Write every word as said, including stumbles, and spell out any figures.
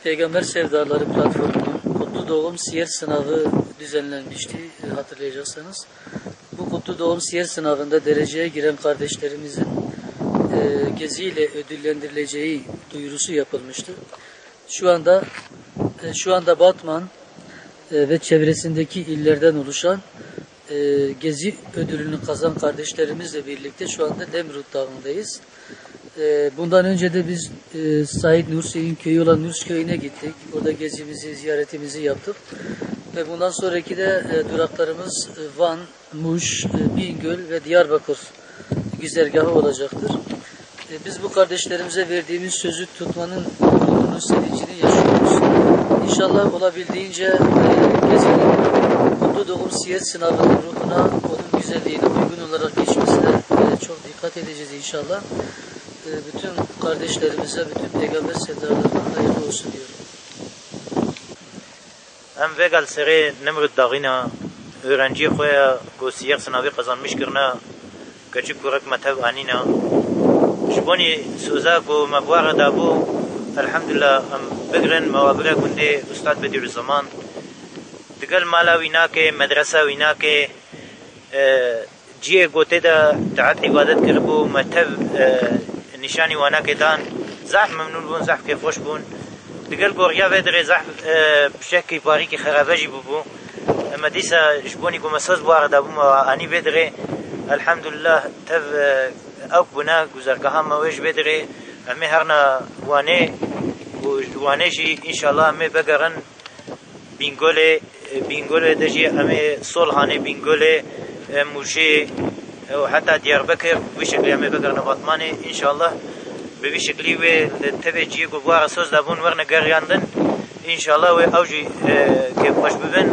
Peygamber Sevdaları platformunun Kutlu Doğum Siyer Sınavı düzenlenmişti, e, hatırlayacaksınız. Bu Kutlu Doğum Siyer Sınavı'nda dereceye giren kardeşlerimizin, e, gezi ile ödüllendirileceği duyurusu yapılmıştı. Şu anda, e, şu anda Batman, e, ve çevresindeki illerden oluşan, e, gezi ödülünü kazan kardeşlerimizle birlikte şu anda Nemrut Dağı'ndayız. E, bundan önce de biz, e, Said Nursi'nin köyü olan Nurs köyüne gittik. Orada gezimizi, ziyaretimizi yaptık. Ve bundan sonraki de, e, duraklarımız, e, Van, Muş, e, Bingöl ve Diyarbakır güzergahı olacaktır. E, biz bu kardeşlerimize verdiğimiz sözü tutmanın gururunu, sevincini yaşıyoruz. İnşallah olabildiğince, e, gezinin Kutlu Doğum Siyer Sınavı'nın ruhuna, onun güzelliğine uygun olarak geçmesine, e, çok dikkat edeceğiz inşallah. E, bütün kardeşlerimize, bütün peygamber sevdalarına hayırlı olsun diyorum. Em vêga li serê Nimrûd daxîna, öğrenciyê xwe ya ku Siyer Sınavî qezanmiş kirine, keçik kurek me tev anîna. Ji bonî soza ku me bi we re dabû, elhamdulillah, em bigirin, me wa bire gundê Ustad Bedîruzzeman. Digel mala wî nake, medresa wî nake, e, cihê ku tê de taet îbadet kiribû, me tev, e, nîşanî wanakê dan. Zehf memnûn bûn, zehf kêfxweş bûn. Digel ku riya vê dirê zehf, e, pişekî parîkî xerabe jî bûbû. Em dîsa ji bonî ku me soz bi we re dabû, me anî vê dirê. Elhamdulillah, tev, e, ewk bûne, guzergaha me wê ji vê dirê. Em ê herna Wanê û ji Wanê jî înşallah em ê vegerin Bîngolê, e, Bîngolê de jî em ê Solhanê, Bîngolê, e, Mûşê, e, û heta Diyarbekir, bi vî şeklî em ê vegerine Batmanê. Înşallah bi vî şeklî wê li tevê cihê ku bi we re soz dabûn werne geriyandin. Înşallah wê ew jî, e, kêfxweş bibin.